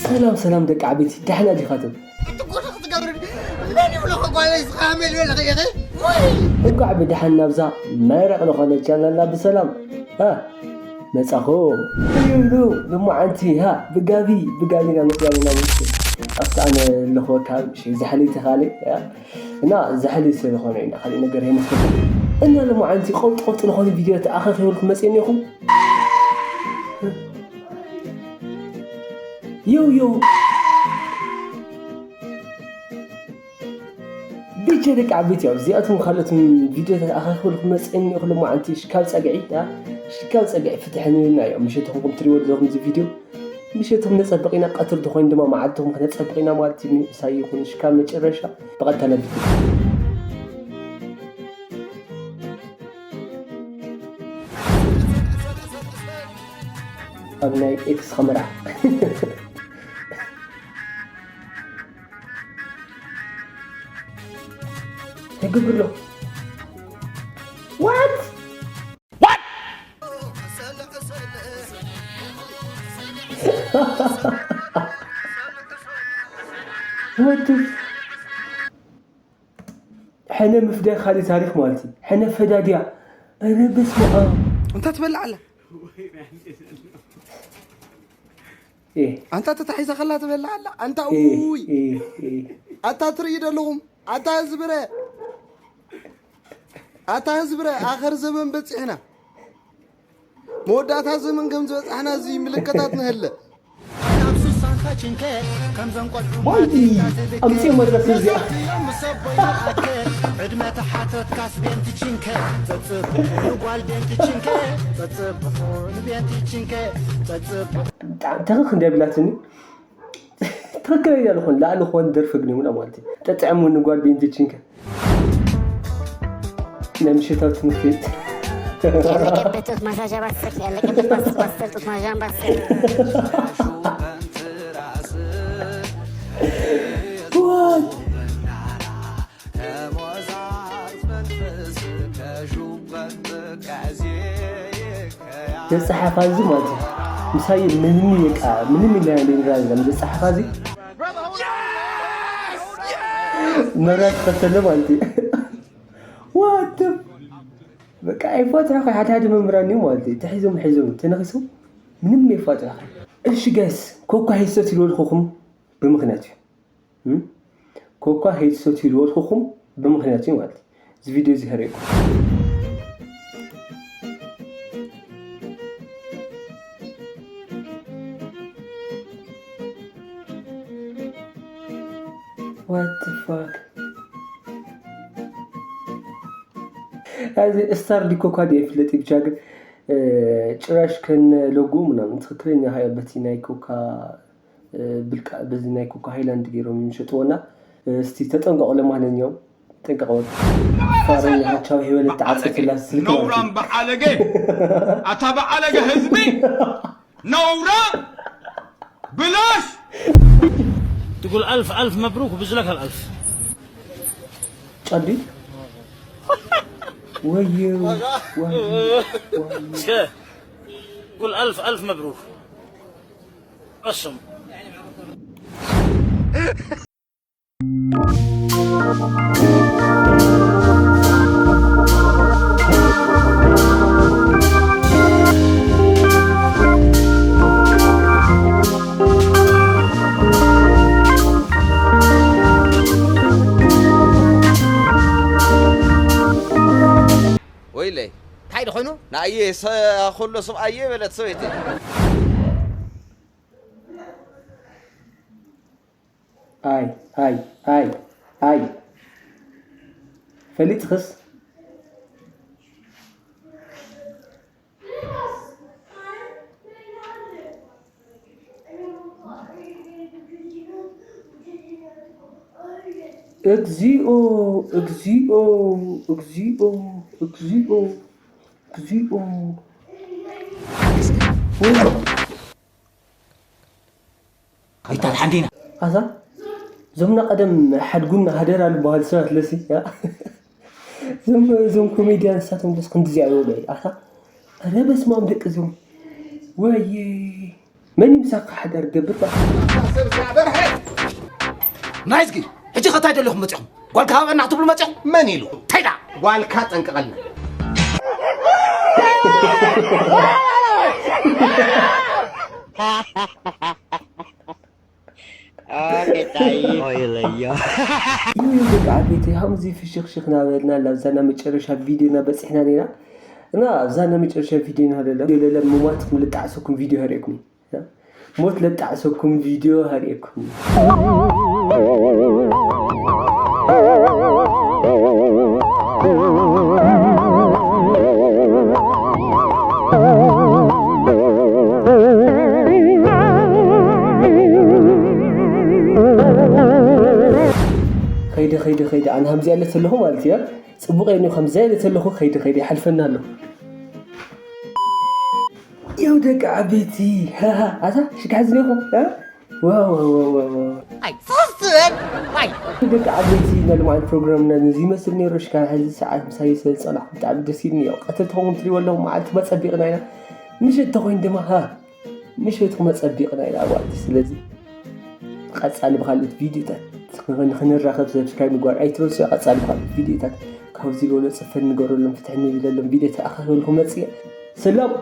ሰላም ሰላም ደቂ ዓበይቲ፣ ደሕና ዲኻትም? እቲ ጎደኽ ትገብር መን ይብሎ ጓለይ ዝኻመል በለ ኸየኸ ወይ እንኳዕ ብደሓን ናብዛ መረቕ ዝኾነ ቻናልና ብሰላም እ መጻኹ። ይብሉ ብመዓንቲ ሃ ብጋቢ ብጋቢ ኢና መጽያም ኢና። ምስ ኣብቲ ኣነ ኣለኹ ካብ ሽ ዝሕለይ ተኻለ ያ እና ዝሕለይ ስለዝኾነ ኢና ካልእ ነገር ኣይመስለኩም። እና ሎማዓንቲ ቆጥ ቆጥ ዝኾነ ቪድዮ ተኣኻኺበልኩም መጽየኒ ኢኹም። ዮው ዮው። ብቻ ደቂ ዓበይቲ ኣብ እዚኣቶም ካልኦት ቪድዮታት ኣኻኽበልኩም መፅእኒ እኹ። ሎማዓንቲ ሽካብ ፀግዒ ያ ሽካብ ፀግዒ ፍትሐን ይብልና እዮም። ምሸትኹም ከም ትሪእዎ ዘለኹም እዚ ቪድዮ ምሸትኹም ነፀብቕ ኢና፣ ቀትሪ ተኾይኑ ድማ መዓልትኹም ክነፀብቕ ኢና ማለት እዩ። ምሳይ ይኹን ሽካብ መጨረሻ ብቐጥታ ናብ ቪድዮ። ኣብ ናይ ኤክስ ኸመራ ተግብሎ። What? What? What the? ሕነ ምፍዳይ ካልእ ታሪኽ ማለት እዩ። ሕነ ፈዳድያ። ኧረ በስመ ኣብ። እንታይ ትበልዕ ኣላ? ኤ። ኣንታ ተታሒዛ ከላ ትበልዕ ኣላ። ኣንታ ኤ፣ ውይ። ኤ፣ ኤ። ኣታ ትርኢ ደለኹም። ኣታ ህዝብረ። ኣታ ህዝብረ። ኣኸር ዘመን በጺሕና። መወዳእታ ዘመን ከም ዝበጻሕና እዚ ምልክታት ንህለ። ማይ ኣምፅኦ መድረስ እዚኣ። ዕድመ ተሓተትካስ ቤንቲ ቺንከ ጸጽብ ንጓል ቤንቲ ቺንከ ጸጽብ ንቤንቲ ቺንከ ጸጽብ ብጣዕሚ ተኽኽ እንደ ብላትኒ ትኽክለኛ ዝኾን ላዕሊ ክኾን ደርፊ ግን ይብላ ማለት እዩ። ጠጥዕም ንጓል ቤንቲ ቺንከ ናይ ምሽታዊ ትምህርቲ ቤት። ያለቀበት ጡት ማሻሻ ባስር፣ ያለቀበት ባስ-፣ ባስር ጡት ማሻን ባስር። What? ዘጸሓፋ እዚ ማለት እዩ። ምሳይ ምንም በቃ ምንም ኢላ ዘይንራዘም ዘጸሓፋ እዚ መብራት ተኸተለ ማለት እዩ። What the በቃ ኣይፋትሖ ሓደ ሓደ መምህራን እዮም ማለት እዩ። ተሒዞም ሒዞም ተነኺሶም ምንም ኣይፋትሖ። እሺ ጋይስ ኮኳ ሄድሰት ይልወልኩኹም ብምኽንያት እዩ። እም? ኮኳ ሄድሰት ይልወልኩኹም ብምኽንያት እዩ ማለት እዩ። እዚ ቪድዮ እዚ ከርእየኩም። What the fuck? እዚ ስታር ዲኮ ኳ ድየ ፍለጥ ብቻ ግን እ፣ ጭራሽ ከነ ሎጎ ምናምን ትኽክለኛ ሃያ በቲ ናይ ኮካ እ፣ ብልቃ በዚ ናይ ኮካ ሃይላንድ ገይሮም ይሸጥዎ እና እ፣ እስቲ ተጠንቀቁ። ለማንኛውም ጠንቀቁ። ፋረኛ ሃቻው ሄበለ ተዓጸፍላ ስልክ ማለት እዩ። ነውራም በዓለገ ኣታ በዓለገ ህዝቢ ነውራ ብላሽ ትጉል ኣልፍ ኣልፍ መብሩክ ብዝለካ ኣልፍ ጫዲ ወዩ ወዩ እስከ ቁል ኣልፍ ኣልፍ መብሩክ። እሱም ወይለይ እንታይ ደኾኑ? ንኣየ ሰ-፣ ከሎ ሰብኣየ በለት ሰበይቲ። ኣይ፣ ኣይ፣ ኣይ፣ ኣይ። ፈሊጥኽስ? እግዚኦ፣ እግዚኦ፣ እግዚኦ፣ እግዚኦ፣ እግዚኦ። ወይ። ይታል ሓንዲና። ኣዛ፣ እዞምና ቀደም ሓድጉና ሃደራ ዝበሃሉ ሰባት ለሲ፣ ያ። እዞም፣ እዞም ኮሜድያን ንሳቶም ደስ ክንድዚ ኣይበሉ። ኣታ፣ ኧረ በስመ ኣብ ደቂ እዞም። ወይዬ። መን ምሳኻ ሓዳር ገብር ባ ናይዝጊ ሕጂ ኸታይ ደለኹም መፂኹም ጓልካ ሃበና ክትብሉ መፂኹም መን ኢሉ እንታይ ዳ ጓልካ ጠንቅቐልና ይህ ደቂ ዓበይቲ ሃምዚ ፍሽኽሽኽ ናበልና ላብዛና መጨረሻ ቪዲዮና በፂሕና ኔና እና ኣብዛና መጨረሻ ቪዲዮና ለለ ለለ ምማትኩም ልጣዕሰኩም ቪዲዮ ሀሪኩም ሞት ለጣዕሰኩም ቪዲዮ ሀሪኩም ከይደ ከይደ ከይደ ኣነ ከምዚ ያለ ዘለኹ ማለት እያ ፅቡቅ ኒ ከምዚ ያለ ዘለኹ ከይደ ከይደ ይሓልፈና ኣሎ ይው ደቂ ዓበይቲ ኣታ ሽካዚ ዲኹም ደቂ ዓበይቲ ናይ ልማዓት ፕሮግራምና ነዚ ይመስል ነይሩ ሽካ ሕዚ ሰዓት ምሳይ ስለ ዝፀናሕ ብጣዕሚ ደስ ኢልኒ እዩ ቀትሪ ተኸውን ትሪዎ ኣለኹም መዓልቲ መፀቢቕና ኢና ምሸት ተኮይን ድማ ምሸት ክመፀቢቕና ኢና ኣዋልቲ ስለዚ ቀፃሊ ብካልኦት ቪዲዮታት ንክንራኸብ ሰብስክራይብ ምግባር ኣይትረስዑ ቀፃሊ ብካልኦት ቪዲዮታት ካብዚ ዝበሎ ፅፈን ንገረሎም ፍትሒ ንብለሎም ቪዲዮ ተኣኻኺበልኩም መፅየ ሰላም